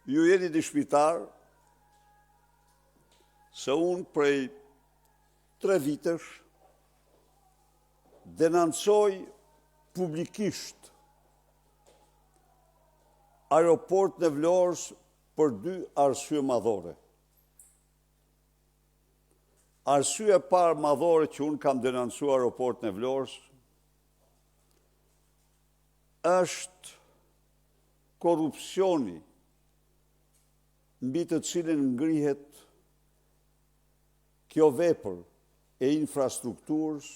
Ju jeni dëshmitarë se unë prej tre vitesh denoncoj publikisht aeroportin e Vlorës për dy arsye madhore. Arsyeja e parë madhore që unë kam denoncuar aeroportin e Vlorës është korrupsioni mbi të cilin ngrihet kjo vepër e infrastrukturës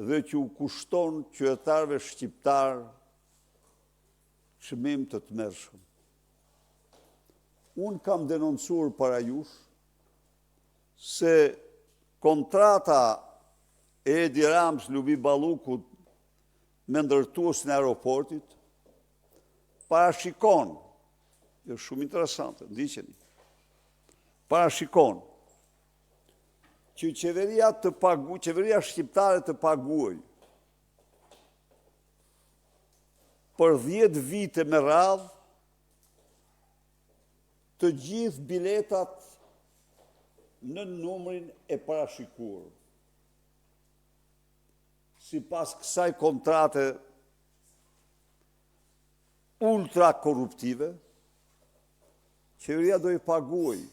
dhe që u kushton qytetarëve shqiptarë çmim të tmerrshëm. Unë kam denoncuar para jush se kontrata e Edi Ramës Lubi Ballukut me ndërtuesin e aeroportit parashikon, është shumë interesante, ndiqeni, parashikon që qeveria të pagu, qeveria shqiptare të paguajë për 10 vite me radhë të gjithë biletat në numrin e parashikuar. Sipas kësaj kontrate ultra korruptive, qeveria do i paguajë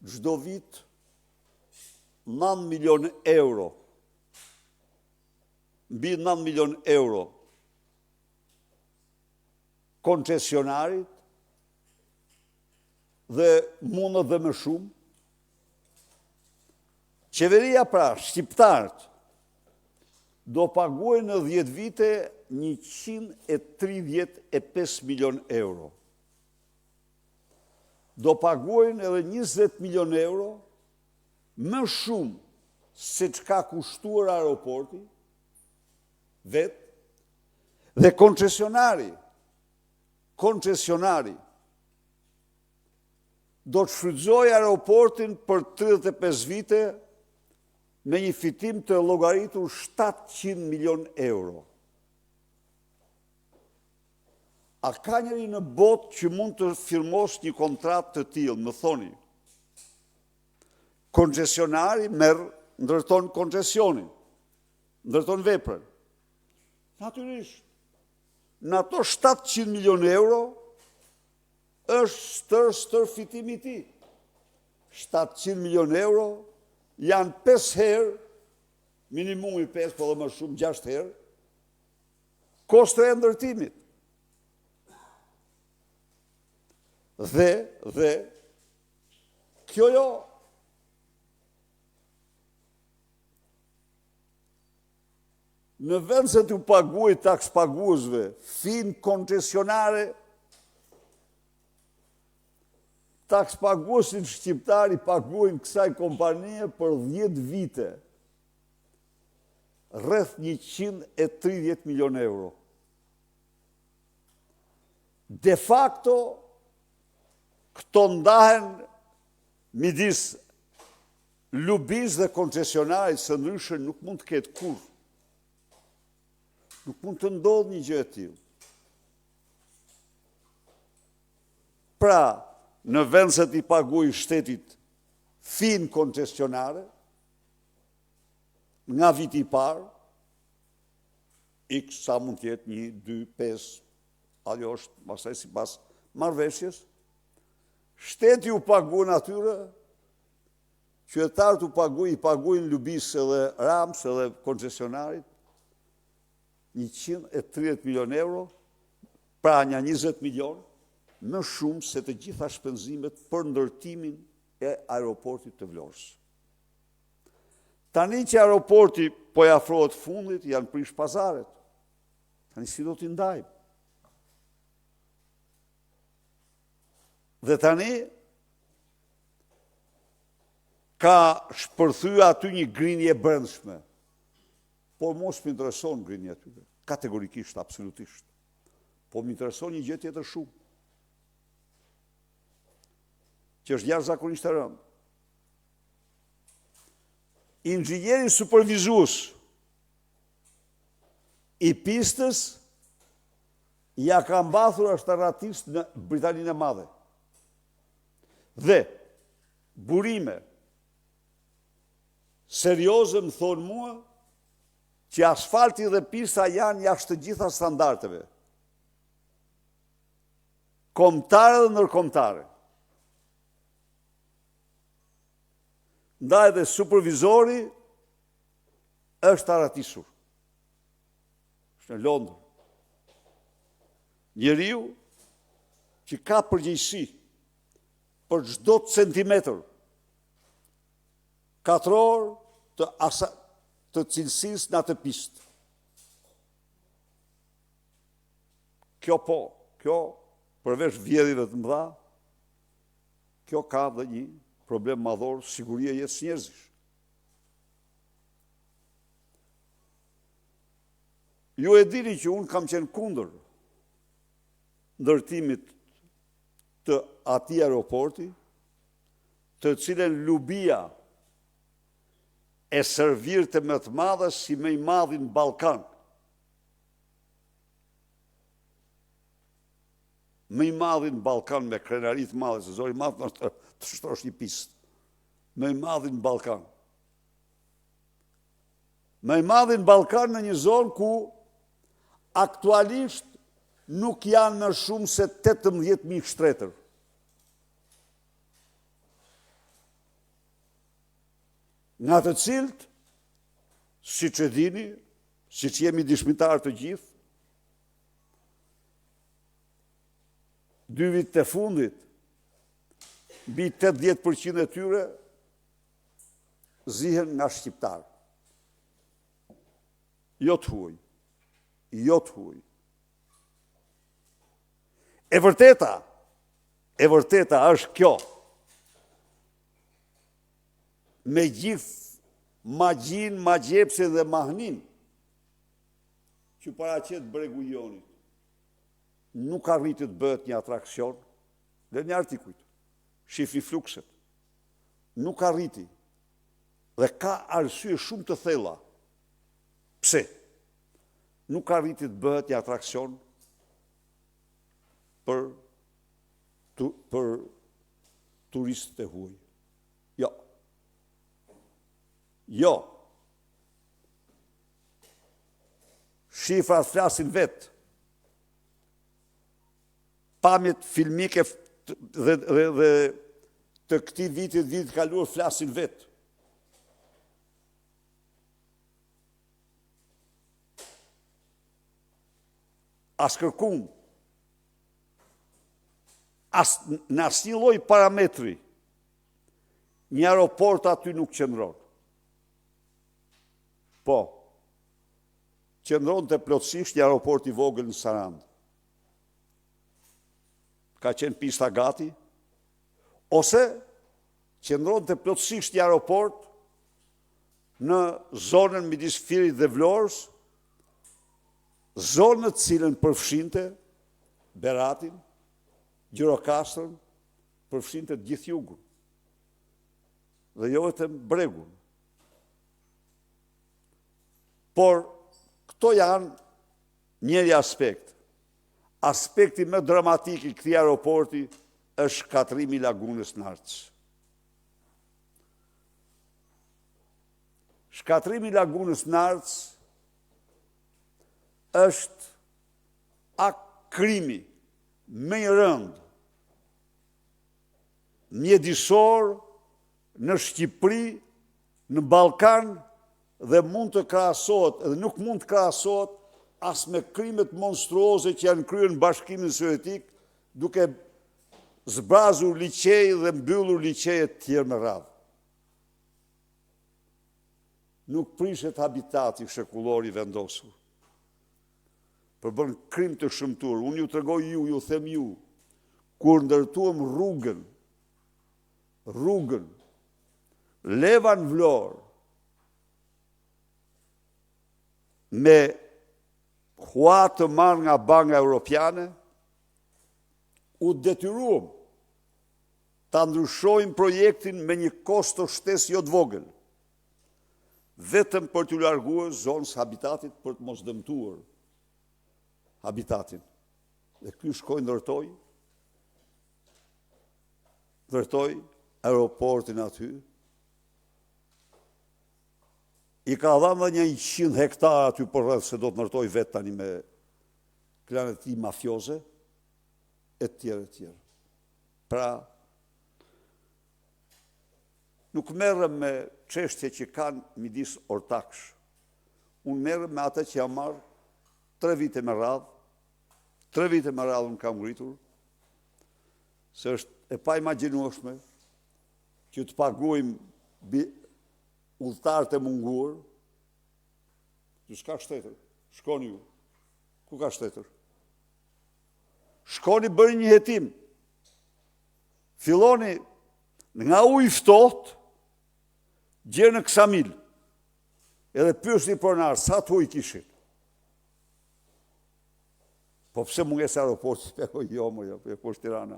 çdo vit 9 milion euro, mbi 9 milion euro koncesionarit dhe mundet dhe më shumë. Qeveria pra, shqiptarët, do paguajnë në 10 vite 135 milion euro. Do paguajnë edhe 20 milion euro më shumë se ç'ka kushtuar aeroporti vetë dhe koncesionari, koncesionari do të shfrytëzojë aeroportin për 35 vite me një fitim të llogaritur 700 milion euro. A ka njeri në botë që mund të firmosë një kontratë të tillë, më thoni? Koncesionari merr, ndërton koncesionin, ndërton veprën. Natyrisht, në ato 700 milion euro, është stër, stër fitimi i tij. 700 milion euro janë 5 herë, minimumi 5, po dhe më shumë 6 herë, kostoja e ndërtimit. Dhe, dhe, kjo jo, në vend se t'u paguajë takspaguesve fee-në koncesionare, takspaguesit shqiptarë i paguajnë kësaj kompanie për 10 vite rreth 130 milion euro. De facto, këto ndahen midis Lubisë dhe koncesionarit, se ndryshe nuk mund të ketë kurrë. Nuk mund të ndodhë një gjë e tillë. Pra, në vend se t'i paguajë shtetit fee-në koncesionare, nga viti i parë, X sa mund të jetë 1, 2, 5, ajo është pastaj sipas marrëveshjes, shteti u paguan atyre, qytetarët u paguajnë, i paguajnë Lubisë edhe Ramës edhe koncesionarit, 130 milion euro, pra nja 20 milion, më shumë se të gjitha shpenzimet për ndërtimin e aeroportit të Vlorës. Tani që aeroporti po i afrohet fundit, janë prish pazaret. Tani si do t'i ndajmë? Dhe tani ka shpërthyer aty një grinje e brendshme. Por mua s'më intereson grinja aty, kategorikisht, absolutisht. Po më intereson një gjë tjetër shumë, që është jashtëzakonisht e rëndë. Inxhinieri supervizues i pistës. Ia ka mbathur është arratis në Britaninë e Madhe. Dhe burime serioze më thonë mua që asfalti dhe pista janë jashtë të gjitha standardeve. Kombëtare dhe ndërkombëtare. Ndaj dhe supervizori është arratisur. Është në Londër. Njeriu që ka përgjegjësi për çdo centimetër katror të, asa, të cilësisë në atë pistë. Kjo po, kjo përveç vjedhjeve të mëdha, kjo ka dhe një problem madhor sigurie e jetës njerëzish. Ju e dini që unë kam qenë kundër ndërtimit të atij aeroporti, të cilën lubia e servirte me të madhe si më i madhi në Ballkan. Më i madhi në Ballkan me krenari të madhe, se zor i madh të, të shtrosh një pistë. Më i madhi në Ballkan. Më i madhi në Ballkan në një zonë ku aktualisht nuk janë më shumë se 18.000 shtretër. Nga të cilët, siç e dini, siç jemi dëshmitarë të gjithë, dy vitet e fundit, mbi 80% e tyre zihen nga shqiptarë. Jo të huaj. Jo të huaj. E vërteta, e vërteta është kjo. Me gjithë magjinë, magjepsjen dhe mahninë që paraqet bregu i Jonit, nuk arriti të bëhet një atraksion, lërini artikujt, shifni flukset, nuk arriti dhe ka arsye shumë të thella. Pse? Nuk arriti të bëhet një atraksion për, tu, për turistët e huaj. Jo. Jo. Shifrat flasin vetë. Pamjet filmike dhe, dhe, dhe të këtij viti dhe vitit të kaluar flasin vetë. As kërkund, as, në asnjë lloj parametri, një aeroport aty nuk qëndron. Po, qëndronte plotësisht një aeroport i vogël në Sarandë. Ka qenë pista gati, ose qëndronte plotësisht një aeroport në zonën midis Fierit dhe Vlorës, zonë në të cilën përfshinte Beratin, Gjirokastrën, përfshinte të gjithë jugun. Dhe jo vetëm bregun. Por këto janë njëri aspekt. Aspekti më dramatik i këtij aeroporti është shkatërrimi i lagunës Nartës. Shkatërrimi i lagunës Nartës është akt krimi më i rëndë mjedisor në Shqipëri, në Ballkan dhe mund të krahasohet dhe nuk mund të krahasohet as me krimet monstruoze që janë kryer në Bashkimin Sovjetik, duke zbrazur liqej dhe mbyllur liqeje të tjerë me radhë. Nuk prishet habitati shekullor i vendosur. Përbën krim të shëmtuar. Unë ju tregoj ju, ju them ju, kur ndërtuam rrugën, rrugën, Levan Vlorë, me hua të marrë nga Banka Europiane, u detyruam ta ndryshojmë projektin me një kosto shtesë jo të vogël, vetëm për t'u larguar zonës habitatit për të mos dëmtuar habitatin. Dhe ky shkoi ndërtoi, ndërtoi aeroportin aty, i ka dhënë dhe një 100 hektar aty përreth se do të ndërtojë vetë tani me klanet e tij mafioze, e tjerë, e tjerë. Pra, nuk merrem me çështje që kanë midis ortakësh. Unë merrem me atë që jam marrë tre vite me radhë, tre vite me radhë unë kam ngritur, se është e paimagjinueshme që të paguajmë udhëtarët e munguar, që s'ka shtretër, shkoni ju, ku ka shtretër? Shkoni bëni një hetim, filloni nga Uji i Ftohtë, gjer në Ksamil, edhe pyesni pronarët, sa të huaj kishin? Po pse mungesë aeroportit? Po jo, mo, jo, po ku është Tirana?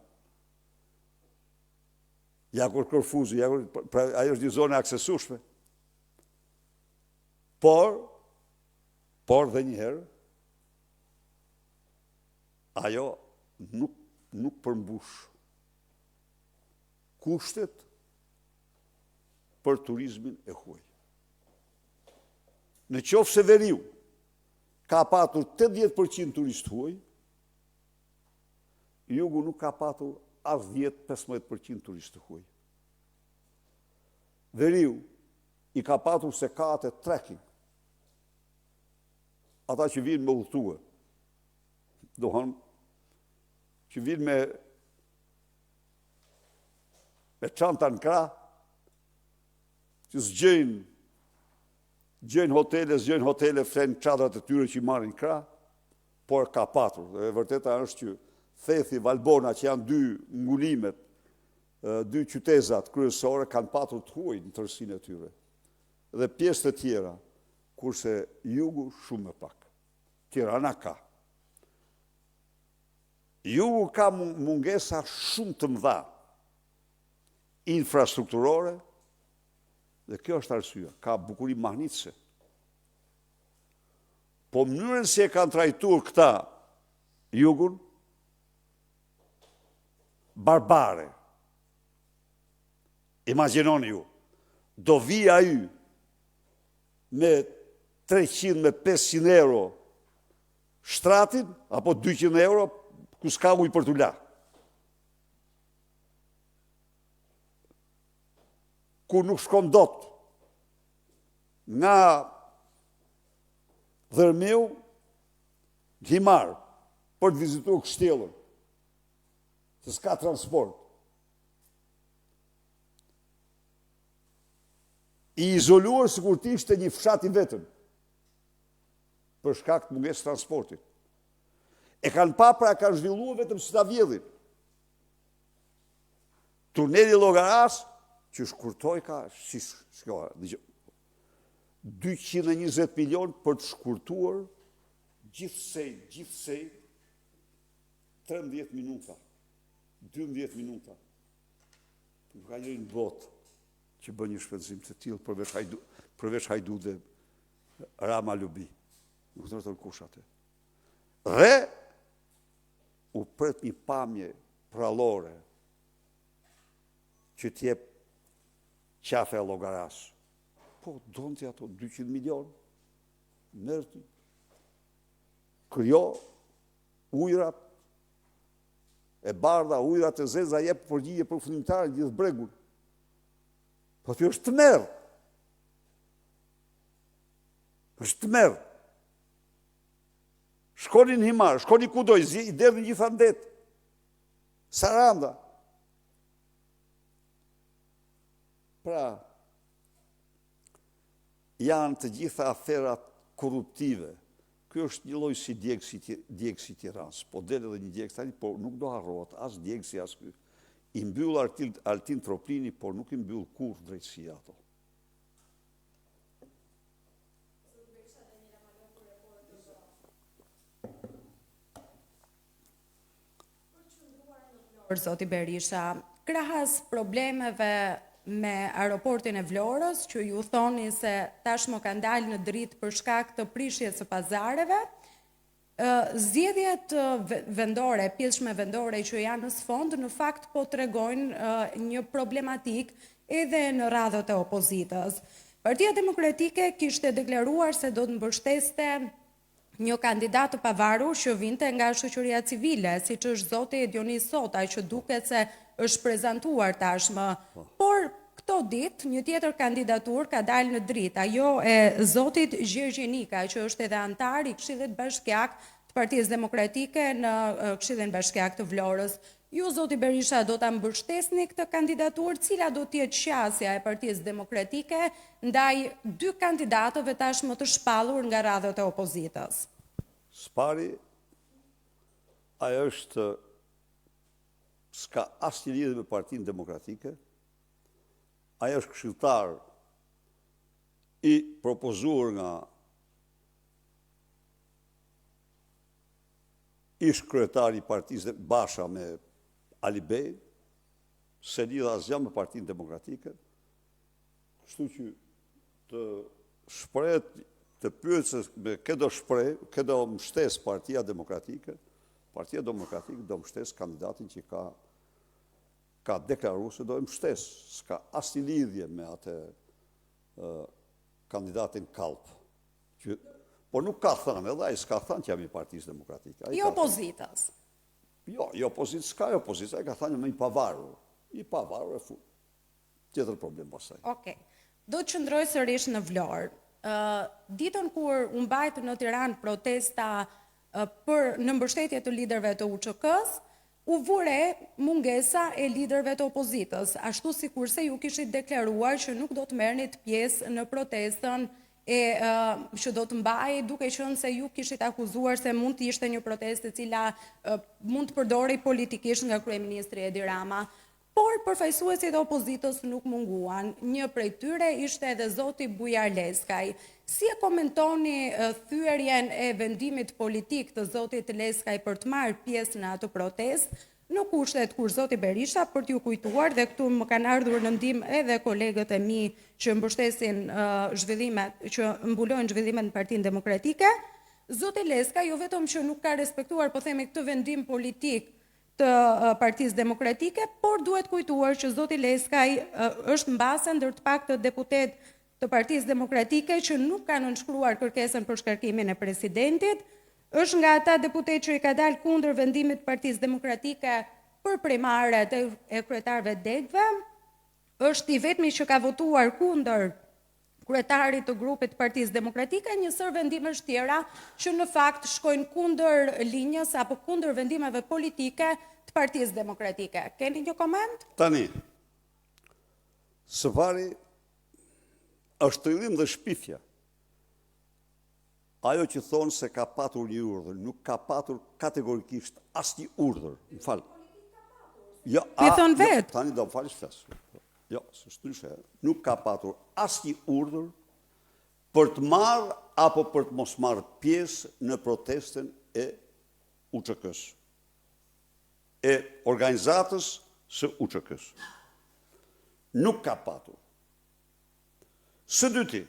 Ja ku është Korfuzi, ja ku, pra ajo është një zonë e aksesueshme. Por, por dhe njëherë, ajo nuk, nuk përmbush kushtet për turizmin e huaj. Në qoftë se veriu ka patur 80% turistë të huaj, jugu nuk ka patur as 10-15% turistë të huaj. Veriu i ka patur se ka atë trekking. Ata që vinë me udhëtue, domethanë, që vinë me me çanta në krah, që s'gjejnë, gjejnë hotele, s'gjejnë hotele, flenë çadrat e tyre që i marrin krah, por ka patur. Dhe e vërteta është që Thethi, Valbona, që janë dy ngulimet, dy qytezat kryesore, kanë patur të huaj në tërësinë e tyre. Dhe pjesë të tjera, kurse jugu shumë më pak. Tirana ka. Jugu ka mungesa shumë të mëdha infrastrukturore dhe kjo është arsyeja, ka bukuri mahnitëse. Po mënyrën si e kanë trajtuar këta jugun, barbare. Imagjinoni ju, do vijë ai me 300, me 500 euro shtratin, apo 200 euro, ku s'ka ujë për t'u la. Ku nuk shkon dot nga Dhërmiu në Himarë për të vizituar kështjellën, se s'ka transport. I izoluar sikur të ishte një fshat i vetëm, për shkak të mungesës transportit. E kanë pa pra e kanë zhvilluar vetëm si ta vjedhin. Tuneli i Llogarasë, që shkurtoi ka, si, shko, 220 milion për të shkurtuar gjithsej, gjithsej, 13 minuta, 12 minuta. Nuk ka njeri në botë që bën një shpenzim të tillë përveç hajdu, përveç hajdutëve Rama Lubi. Nuk ndërton kush atë. Dhe u pret një pamje përrallore që t'jep qafa e Llogarasë. Po, don ti ato 200 milion, merr ti, krijo ujrat e bardha, ujrat e zeza, jep përgjigje përfundimtare gjithë bregun. Po ty është tmerr. Është tmerr. Shkoni në Himarë, shkoni kudo, i derdhin gjitha në det. Saranda. Pra, janë të gjitha aferat korruptive. Ky është një lloj si djegësi, djegësi i Tiranës. Po del edhe një djegës tani, por nuk do harrohet as djegësi as ky. I mbyll Altin, Altin Troplini, por nuk i mbyll kurrë drejtësia ato. Zoti Berisha, krahas problemeve me aeroportin e Vlorës, që ju thoni se tashmë kanë dalë në dritë për shkak të prishjes së pazareve. Zgjedhjet vendore, pjesshme vendore që janë në sfond, në fakt po tregojnë një problematikë edhe në radhët e opozitës. Partia Demokratike kishte deklaruar se do të mbështeste një kandidat të pavarur që vinte nga shoqëria civile, siç është zoti Dionis Sota, që duket se është prezantuar tashmë. Po. Por këto ditë një tjetër kandidaturë ka dalë në dritë, ajo e zotit Gjergj Nika, që është edhe anëtar i Këshillit Bashkiak të Partisë Demokratike në Këshillin Bashkiak të Vlorës. Ju, zoti Berisha, do ta mbështesni këtë kandidaturë? Cila do të jetë qasja e Partisë Demokratike ndaj dy kandidatëve tashmë të shpallur nga radhët e opozitës? Së pari, ai është s'ka asnjë lidhje me Partinë Demokratike. Ai është këshilltar i propozuar nga Ish kryetari i partisë Basha me Alibejn, s'e lidh asgjë me Partinë Demokratike, kështu që të shprehet, të pyet se me kë do shpreh, kë do mbështes Partia Demokratike, Partia Demokratike do mbështes kandidatin që ka ka deklaruar se do e mbështes, s'ka asnjë lidhje me atë kandidatin kallp. Që, po nuk ka thënë, edhe ai s'ka thënë që jam i Partisë Demokratike. Ai I opozitës. Jo, i opozitës s'ka i opozitës, ai ka thënë jam i pavarur. I pavarur e fund. Tjetër problem pastaj. Okej. Do të qëndroj sërish në Vlorë. Ë ditën kur u mbajt në Tiranë protesta për në mbështetje të liderëve të UÇK-së, U vu re mungesa e liderëve të opozitës, ashtu sikurse ju kishit deklaruar që nuk do të merrnit pjesë në protestën e që do të mbahej, duke qenë se ju kishit akuzuar se mund të ishte një protestë e cila mund të përdorej politikisht nga kryeministri Edi Rama. Por përfaqësuesit e opozitës nuk munguan. Një prej tyre ishte edhe zoti Bujar Leskaj. Si e komentoni thyerjen e vendimit politik të zotit Leskaj për të marrë pjesë në atë protestë, në kushtet kur zoti Berisha, për t'ju kujtuar dhe këtu më kanë ardhur në ndihmë edhe kolegët e mi që mbështesin zhvillimet, që mbulojnë zhvillimet në Partinë Demokratike, zoti Leskaj jo vetëm që nuk ka respektuar, po themi këtë vendim politik të Partisë Demokratike, por duhet kujtuar që zoti Leskaj është mbase ndër të paktët deputetë të Partisë Demokratike që nuk ka nënshkruar kërkesën për shkarkimin e presidentit, është nga ata deputetë që i ka dalë kundër vendimit të Partisë Demokratike për primaret e kryetarëve të degëve, është i vetmi që ka votuar kundër kryetarit të grupit të Partisë Demokratike, një sërë vendimesh tjera që në fakt shkojnë kundër linjës apo kundër vendimeve politike të Partisë Demokratike. Keni një koment? Tani, së pari, është trillim dhe shpifja. Ajo që thonë se ka patur një urdhër, nuk ka patur kategorikisht asnjë urdhër. Më fal. Jo, a, thonë jo, vetë. Tani do më falësh flas. Jo, s'është ndryshe. Nuk ka patur asnjë urdhër për të marrë apo për të mos marrë pjesë në protestën e UÇK-së. E organizatës së UÇK-së. Nuk ka patur. Së dyti,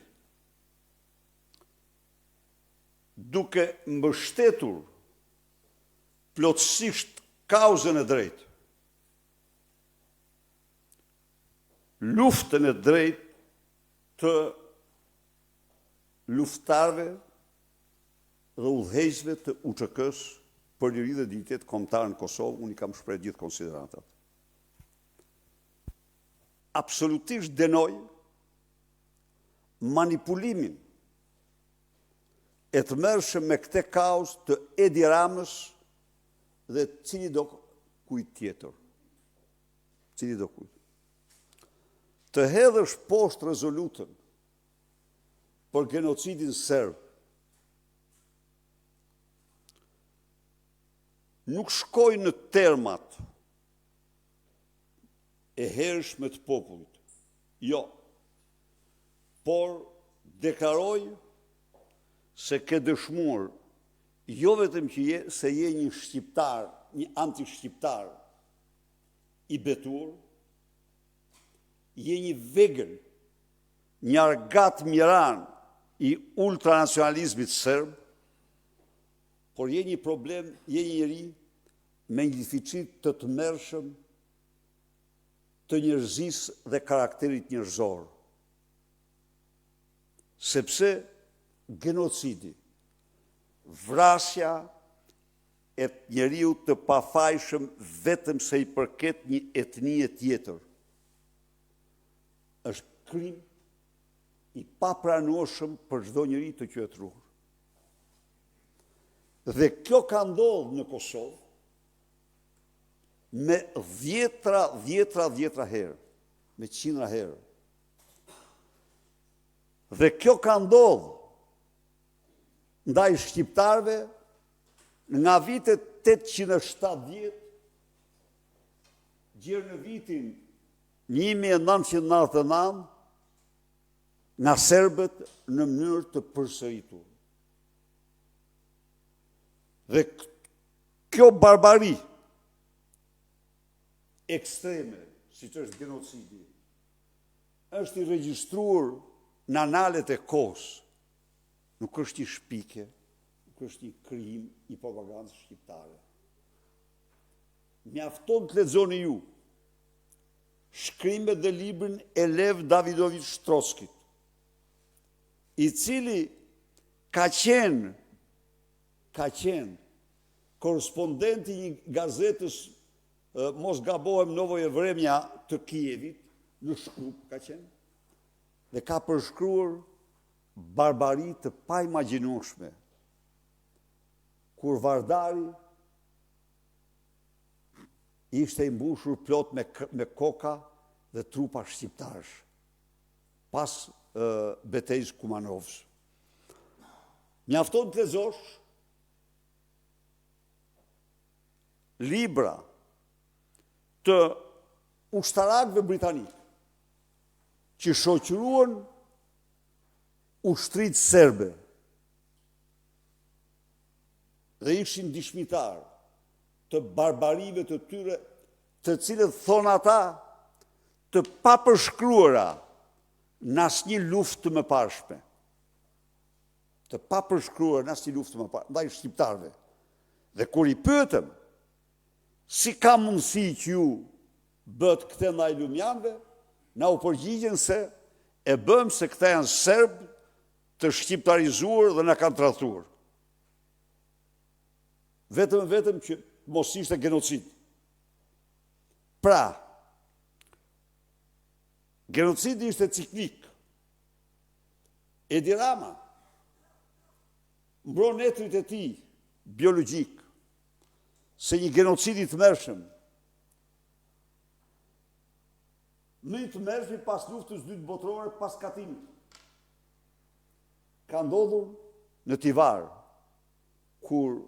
duke mbështetur plotësisht kauzën e drejtë, luftën e drejtë të luftëtarëve dhe udhëheqësve të UÇK-së për liri dhe dinjitet kombëtar në Kosovë, unë i kam shpreh gjithë konsideratat. Absolutisht dënoj manipulimin e tmerrshëm me këtë kauzë të Edi Ramës dhe cilitdo kujt tjetër. Cilitdo kujt. Të hedhësh poshtë rezolutën për genocidin serb, nuk shkoj në termat e hershme të popullit. Jo. Por deklaroj se ke dëshmuar jo vetëm që je se je një shqiptar, një antishqiptar i betuar, je një vegël, një argat mjeran i ultranacionalizmit serb. Por je një problem, je një njeri me një deficit të tmerrshëm të njerëzisë dhe karakterit njerëzor. Sepse gjenocidi, vrasja e njeriut të pafajshëm vetëm se i përket një etnie tjetër, është krim i papranueshëm për çdo njeri të qytetëruar. Dhe kjo ka ndodhur në Kosovë me dhjetra, dhjetra, dhjetra herë, me qindra herë. Dhe kjo ka ndodhur ndaj shqiptarëve nga vitet 870 gjer në vitin 1999 nga serbët në mënyrë të përsëritur. Dhe kjo barbari ekstreme, siç është gjenocidi, është i regjistruar në analet e kohës. Nuk është një shpikje, nuk është një krijim i propagandës shqiptare. Mjafton të lexoni ju shkrimet dhe librin e Lev Davidoviç Trockit, i cili ka qenë ka qenë korrespondent i një gazetës mos gabohem Novoje Vremja të Kievit, në Shkup ka qenë, dhe ka përshkruar barbari të paimagjinueshme, kur Vardari ishte i mbushur plot me, me koka dhe trupa shqiptarësh, pas betejës Kumanovës. Mjafton të lexosh libra të ushtarakëve britanikë që shoqëruan ushtritë serbe dhe ishin dëshmitarë të barbarive të tyre, të cilët thonë ata të papërshkruara në asnjë luftë të mëparshme. Të papërshkruara në asnjë luftë të mëparshme, ndaj shqiptarëve. Dhe kur i pyetëm, si ka mundësi që ju bëtë këtë ndaj lumjanëve, na u përgjigjën se e bëmë se këta janë serbë të shqiptarizuar dhe na kanë tradhtuar. Vetëm vetëm që mos ishte genocid. Pra, genocidi ishte ciklik. Edi Rama mbron etërit e tij biologjikë se një genocid i tmerrshëm më i tmerrshmi pas luftës dytë botërore pas Katinit ka ndodhur në Tivar kur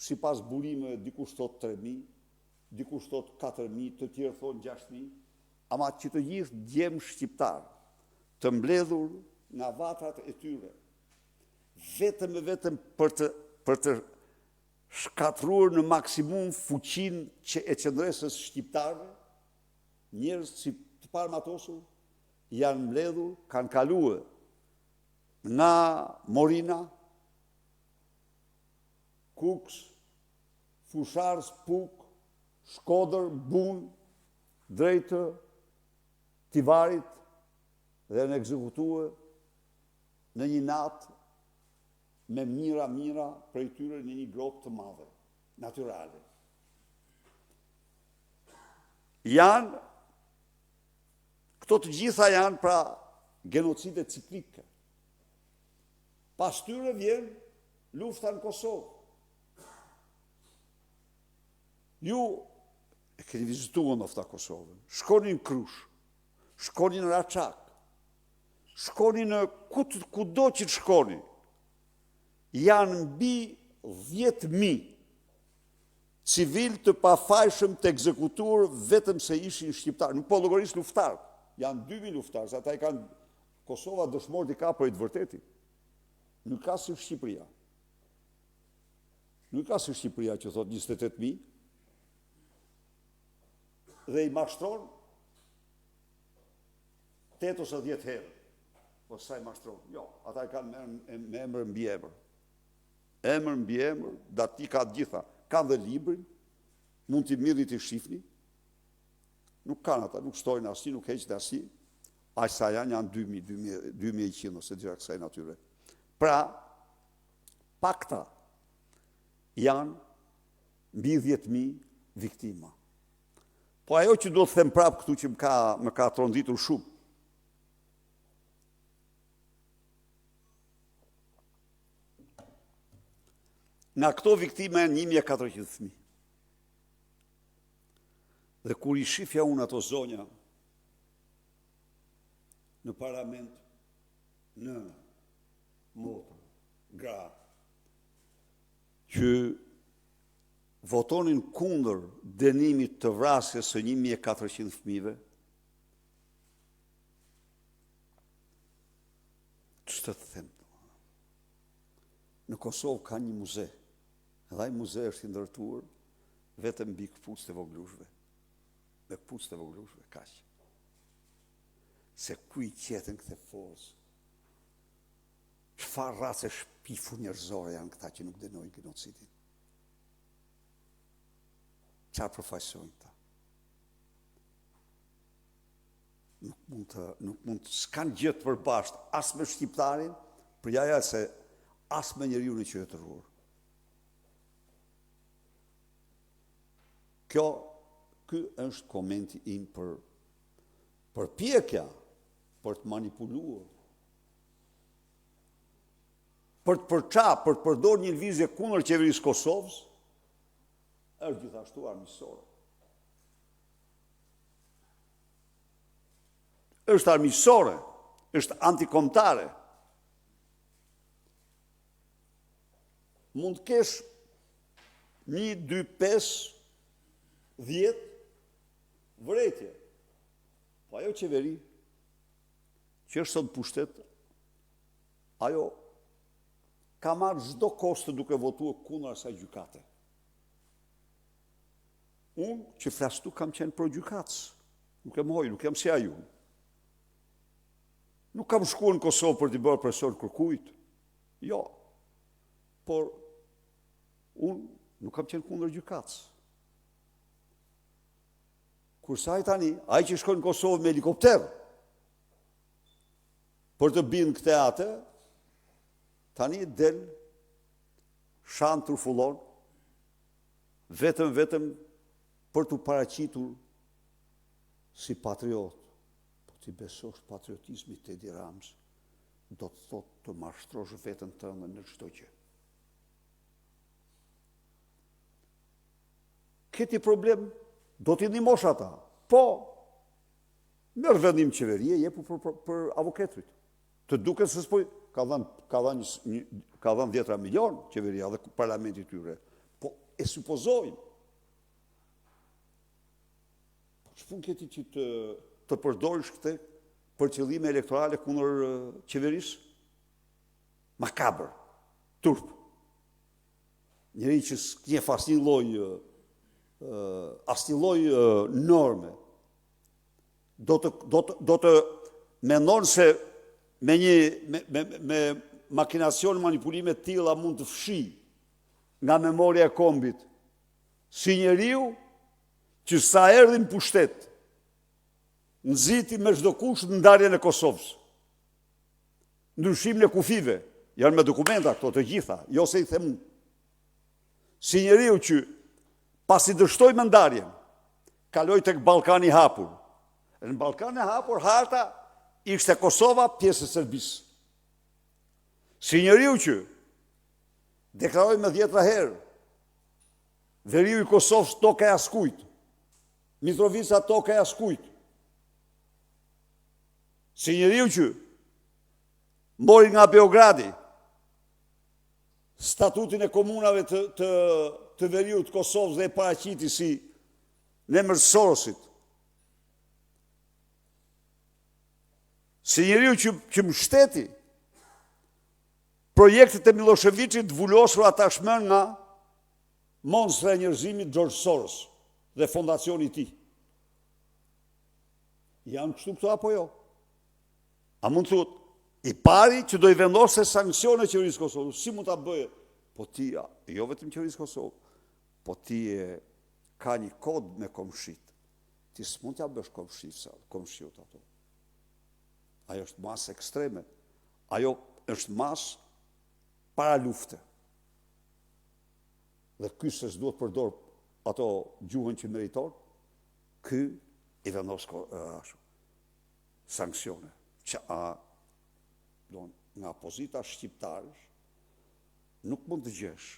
sipas burimeve dikush thotë 3000, dikush thotë 4000, të tjerë thonë 6000, ama që të gjithë djem shqiptarë të mbledhur nga vatrat e tyre, vetëm e vetëm për të, për të shkatërruar në maksimum fuqinë që e qëndresës shqiptarëve, njerëz si të paarmatosur, janë mbledhur, kanë kaluar nga Morina, Kukës, Fushë-Arrëz, Pukë, Shkodër, Bunë, drejt Tivarit dhe janë ekzekutue në një natë me mijëra mijëra prej tyre në një gropë të madhe, natyrale. Janë, këto të gjitha janë pra genocide ciklike. Pas tyre vjen lufta në Kosovë. Ju e keni vizituar ndoshta Kosovën. Shkoni në Krushë, shkoni në Raçak, shkoni në ku kudo që të shkoni. Janë mbi 10.000 civilë të pafajshëm të ekzekutuar vetëm se ishin shqiptarë. Nuk po llogaris luftëtarë. Janë 2.000 luftëtarë, se ata i kanë Kosova dëshmorët i ka prej të vërteti. Nuk ka si Shqipëria. Nuk ka si Shqipëria që thotë 28.000 dhe i mashtron 8 ose 10 herë. Po sa i mashtron? Jo, ata i kanë me, me emër mbiemër. Emër, mbiemër, datë i ka të gjitha. Kanë dhe librin, mund t'i merrni t'i shifni. Nuk kanë ata, nuk shtojnë asnjë, nuk heqin asnjë. Aq sa janë, janë 2000, 2100 ose diçka kësaj natyre. Pra, pakta janë mbi 10.000 viktima. Po ajo që do të them prapë këtu që më ka, më ka tronditur shumë, Nga këto viktima janë 1400 fëmijë. Dhe kur i shifja unë ato zonja në parlament, nëna, motra, gra, që votonin kundër dënimit të vrasjes së 1400 fëmijëve, ç'të të them? Në Kosovë ka një muze, dhe ai muze është i ndërtuar vetëm mbi këpucët e vogëlushve. Me këpucët e vogëlushve, kaq. Se ku i gjetën këtë forcë? Çfarë race shpifur njerëzore janë këta që nuk dënojnë gjenocidin? Çfarë përfaqësojnë këta? Nuk mund të, nuk mund të, s'kanë gjë të përbashkët as me shqiptarin, për ja ja se as me njeriun e qytetëruar. Kjo, ky është komenti im për përpjekja për të manipuluar, për të përça, për të përdorur një lëvizje kundër qeverisë së Kosovës, është gjithashtu armiqësore. Është armiqësore, është antikombëtare. Mund të kesh 1, 2, 5, 10 vërejtje. Po ajo qeveri që është sot në pushtet, ajo ka marrë çdo kosto duke votuar kundër asaj gjykate. Unë që flas këtu kam qenë pro gjykatës. Nuk e mohoj, nuk jam si ai unë. Nuk kam shkuar në Kosovë për t'i bërë presion kërkujt. Jo. Por unë nuk kam qenë kundër gjykatës. Kurse ai tani, ai që shkon në Kosovë me helikopter, për të bindë këtë atë, tani del shan turfullon, Vetëm vetëm për t'u paraqitur si patriot. Po t'i besosh patriotizmit të Edi Ramës, do të thotë të mashtrosh veten tënde në çdo gjë. Ke ti problem, do t'i ndihmosh ata. Po, merr vendim qeverie, jepu për, për, për avokatët. Të duket se s'po ka dhënë ka dhënë një ka dhënë dhjetra milion qeveria dhe parlamenti i tyre. Po e supozojmë. Po ç'punë ke ti që të të përdorësh këtë për qëllime elektorale kundër qeverisë? Makabër. Turp. Njeri që s'njeh asnjë lloj asnjë lloj norme. Do të do të do të mendon se me një me me me makinacion manipulime të tilla mund të fshijë nga memoria e kombit si njeriu që sa erdhi në pushtet nxiti me çdo kusht ndarjen e Kosovës. Ndryshimin e kufijve, janë me dokumenta këto të gjitha, jo se i them unë. Si njeriu që pasi dështoi me ndarjen, Kaloi tek Ballkani i Hapur. Në Ballkanin e Hapur harta ishte Kosova pjesë e Serbisë. Si njeriu që deklaroi me dhjetra herë veriu i Kosovës tokë e askujt, Mitrovica tokë e askujt. Si njeriu që mori nga Beogradi statutin e komunave të, të, të veriut të Kosovës dhe e paraqiti si në emër të Sorosit. Si njeriu që, që mbështeti projektet e Milosheviqit të vulosura tashmë nga monstra e njerëzimit George Soros dhe fondacioni i tij. Janë kështu këto apo jo? A mund të thuhet, i pari që do i vendoste sanksione qeverisë Kosovës, si mund ta bëje? Po ti, jo vetëm qeverisë Kosovës, po ti e ka një kod me komshit. Ti s'mund t'ja bësh komshit, komshiut ato. Ajo është masë ekstreme. Ajo është masë para lufte. Dhe ky se s'duhet përdor ato gjuhën që meriton, ky i vendos ashtu sanksione që a don nga pozita shqiptarësh nuk mund të gjesh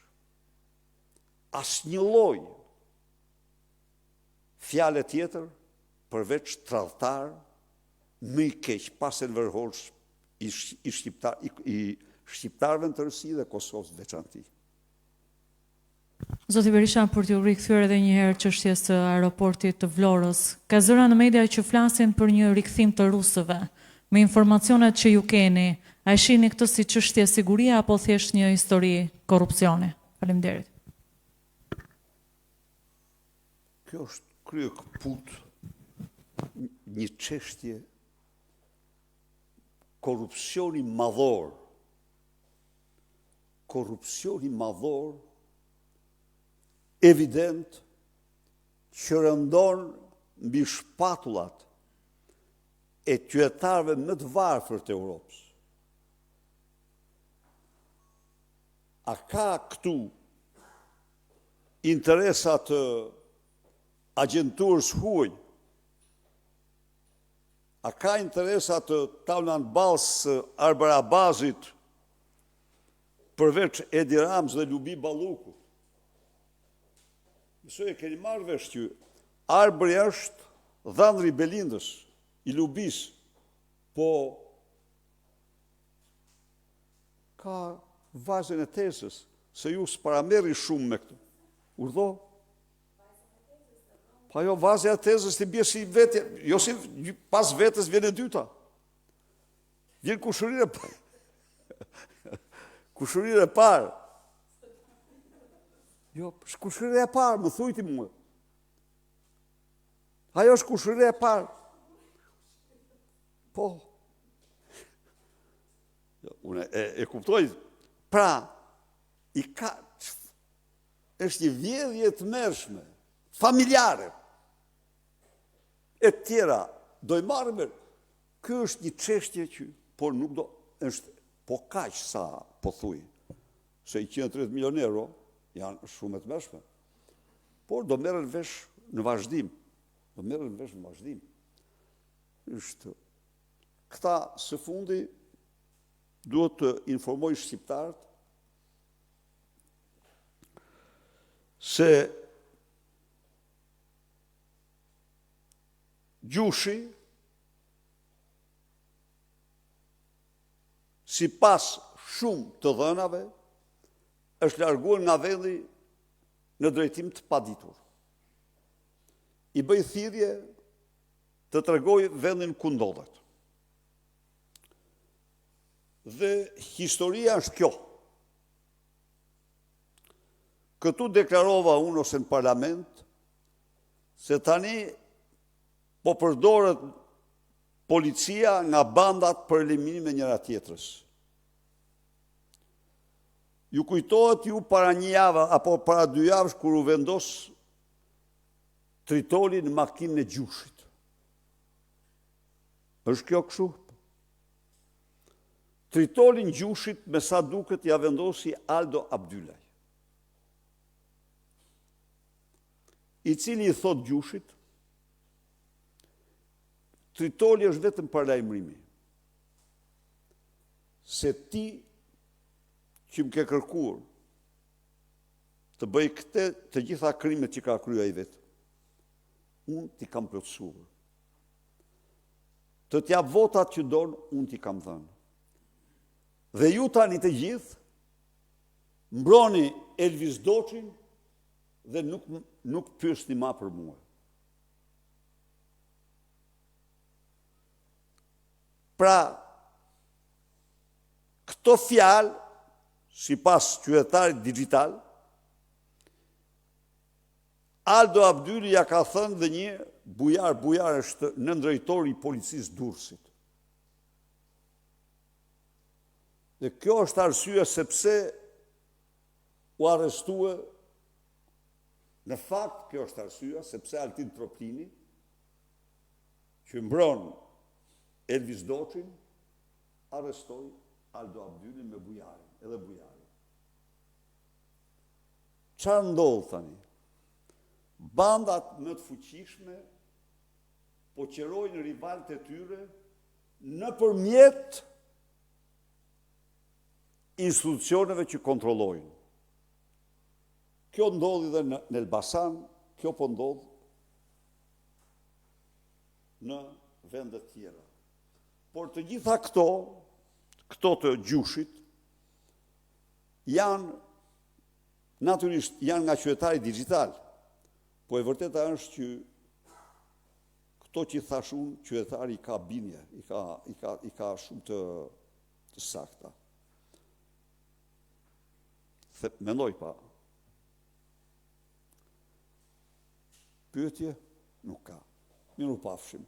asnjë lloj fjale tjetër përveç tradhtar më i keq pas Enver Hoxhës i, i, shqiptar, i, i shqiptarëve në tërësi dhe Kosovës në veçanti. Zoti Berisha, për t'iu rikthyer edhe një herë çështjes së aeroportit të Vlorës, ka zëra në media që flasin për një rikthim të rusëve. Me informacionet që ju keni, a e shihni këtë si çështje sigurie apo thjesht një histori korrupsioni? Faleminderit. Kjo është kryekëput një çështje korrupsioni madhor Korrupsioni madhor evident që rëndon mbi shpatullat e qytetarëve më të varfër të Europës. A ka këtu interesa të agjenturës huaj? A ka interesa të Taulant Ballës, Arbër Abazit, Përveç Edi Ramës dhe Lubi Ballukut. Besoj e keni marrë vesh që Arbëri është dhëndri i Belindës, i Lubisë, po ka vajzën e tezës, se ju s'para merreni shumë me këtë. Urdhëro? Pa jo, vajza e tezës t'i bie si vete, jo si pas vetes vjen e dyta. Vjen kushërira e parë. Kushërira e parë. Jo, është kushërira e parë, më thuj ti mua. Ajo është kushërira e parë. Po. Jo, unë e, e kuptoj. Pra, i ka, është një vjedhje e tmerrshme, familjare, e tjera, do i marrim, Kjo është një çështje që por nuk do është po kaq sa po thuj se 130 milionë euro janë shumë të tmerrshme. Por do merren vesh në vazhdim. Do merren vesh në vazhdim. Është këta së fundi duhet të informoj shqiptarët se Gjushi, sipas shumë të dhënave, është larguar nga vendi në drejtim të paditur. I bëj thirrje të tregojë vendin ku ndodhet. Dhe historia është kjo. Këtu deklarova unë ose në parlament Se tani po përdoret policia nga bandat për eliminimin e njëra tjetrës. Ju kujtohet ju para një javë apo para dy javësh kur u vendos tritoli në makinën e Gjushit. Është kjo kështu? Tritolin Gjushit me sa duket ia vendosi Aldo Abdylaj. I cili i thotë Gjushit, tritoli është vetëm paralajmërimi, se ti që më ke kërkuar të bëj këte të gjitha krimet që ka kryer ai vetë, unë t'i kam plotësuar. Të t'jap votat që don, unë t'i kam dhënë. Dhe ju tani të gjithë, mbroni Elvis Doçin dhe nuk nuk pyesni ma për mua. Pra, këto fjalë, sipas qytetarit dixhital, Aldo Abdyli ia ka thënë dhe një bujar, bujar është nëndrejtori i policisë Durrësit. Dhe kjo është arsyeja sepse U arrestue, në fakt kjo është arsyeja sepse Altin Troplini që mbron Elvis Doçin arrestoi Aldo Abdylin me Bujarin, edhe Bujarin. Çfarë ndodh tani? Bandat më të fuqishme po qërojnë rivalët e tyre nëpërmjet institucioneve që kontrollojnë. Kjo ndodhi dhe në Elbasan, kjo po ndodh në vende të tjera. Por të gjitha këto, këto të Gjushit, janë, natyrisht, janë nga qytetari dixhital, po e vërteta është që këto që thashë unë, qytetari i ka bindje, i ka, i ka, i ka shumë të, të sakta. The, mendoj pa. Pyetje? Nuk ka. Mirupafshim.